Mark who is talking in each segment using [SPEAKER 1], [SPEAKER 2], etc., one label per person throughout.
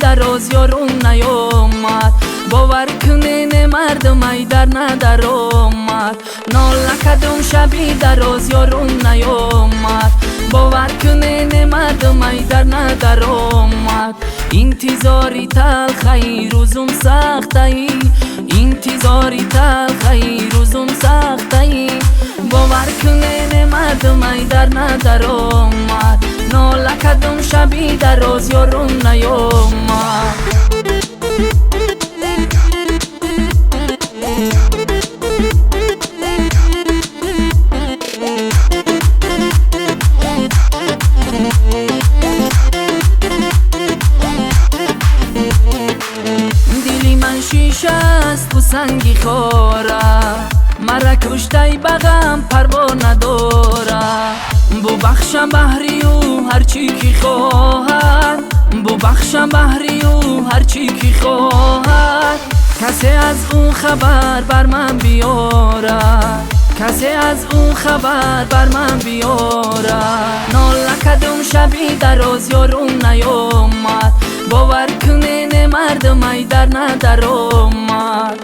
[SPEAKER 1] дароз ёрум наёмад. Бовар кунен мардумай дар надаромад. Нола кадум шаби дароз ёрум наёмад. Бовар кунен мардумай дар надаромад. Интизори талхаи рӯзум сахтаи, интизори талхаи рӯзум сахтаи. Бовар кунен мардумай дар надаромад. Нола кадум шаби дароз ёрум наёмад. Дили ман шиша аст ва санги хора, мара куштай ба ғам парво надора. Бубахшам баҳри ӯ ҳарчи ки хоҳад, бубахшам баҳри ӯ ҳарчи ки хоҳад. Касе аз ӯ хабар бар ман биёрад, касе аз ӯ хабар бар ман биёрад. Нола кадум шаби дароз ёрум наёмад. Бовар кунен мардумай дар надаромад.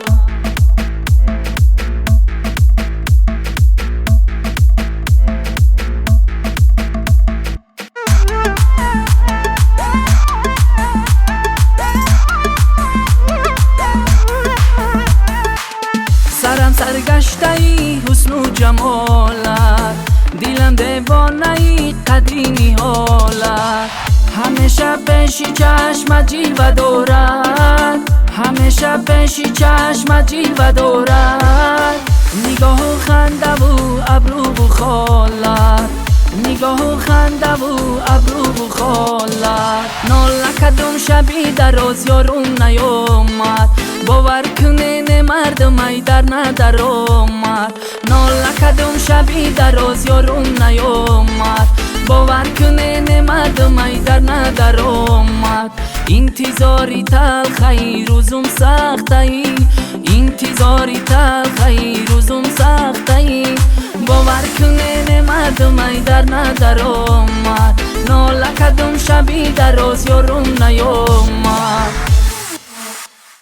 [SPEAKER 1] Сарам саргаштаи ҳусну ҷамолат, дилам девонаи қадри ниҳолат. Ҳамеша пеши чашмат ҷилва дорад, ҳамеша пеши чашмат ҷилва дорад. Нигоҳу хандаву абруву холат, нигоҳу хандаву абруву холат. Нола кадум шаби дароз ёрум наёмад. Бовар кунен мардумай дар надаромад. Нола кадум шаби дароз ёрум наёмад. Бовар кунен мардумай дар надаромад. Интизори талхаи рӯзум сахтаи, интизори талхаи рӯзум сахтаи. Бовар кунен мардумай дар надаромад. Нола кадум шаби дароз ёрум наёмад.